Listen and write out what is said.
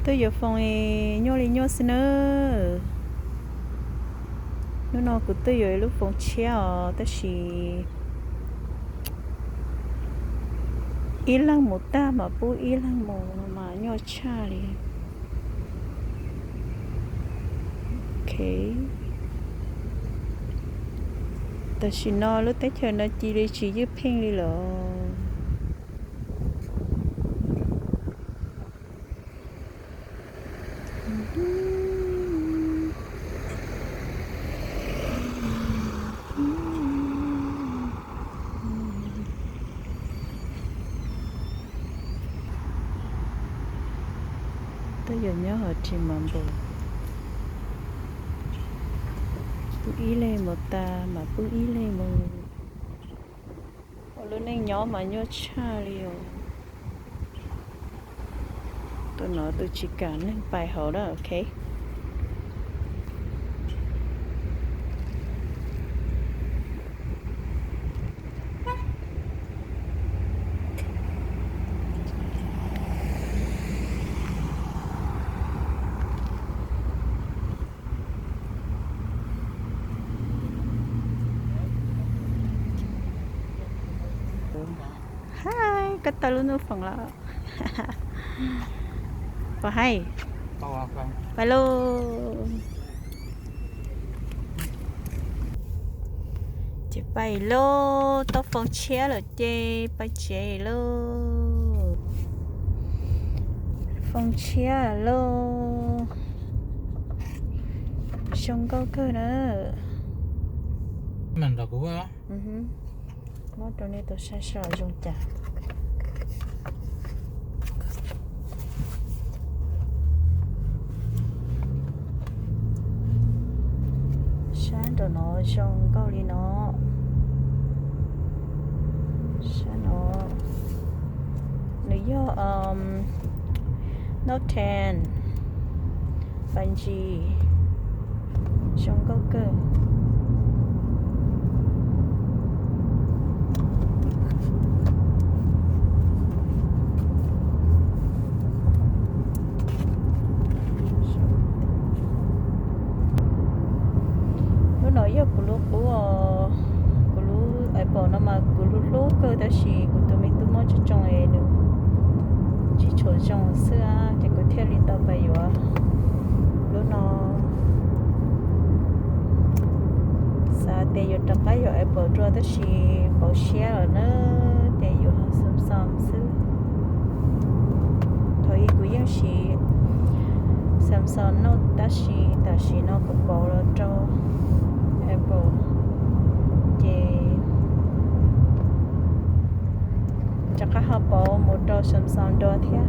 Twb yuav foom nyuaj li nyuaj xwb nawb. Hnub no kuv twb yuav ib lub foom tshiab os, tab sis ib leeg mus tag mas pub ib leeg mus no mas nyuaj tshaj li. Ok. Tam sim no lub teb chaws no cia li tsis ywj pheej li lawm. Twb yog nyob hauv T-Mobile, pub ib leeg mus tas mas pub ib leeg mus. Ua lub neej nyob mas nyuaj tshaj li os. Tus no tus tsis kam neeg pais hauv na, ok. Hais, koj tau lub nub foom lawm. Pais hais, pais lauj. Ces pais lauj, tau foom tshiab lawm ces pais tsev lauj. Foom tshiab lauj. Zoo nkauj kawg na. Muab rau nej tau saib saib zoo cas. Sab nraum no zoo nkauj li no. Sab no nws yog Note ten Five G, zoo nkauj kawg. Lub no yog kuv lub qub, kuv lub Apple no mas kuv hlub hlub kawg tab sis kuv tus me tub muab tsoo tsoo es nws tsis tshua zoo xwb ces kuv thiaj li tau pais yuav lub no. Xav tias yuav rov qab yuav Apple dua tab sis pauv siab lawm na, ces yuav Samsung xwb. Thaum ub kuv yeej siv Samsung Note tab sis tam sim no kuv pauv los rau Apple, ces rov qab ho pauv mus rau Samsung dua thiab.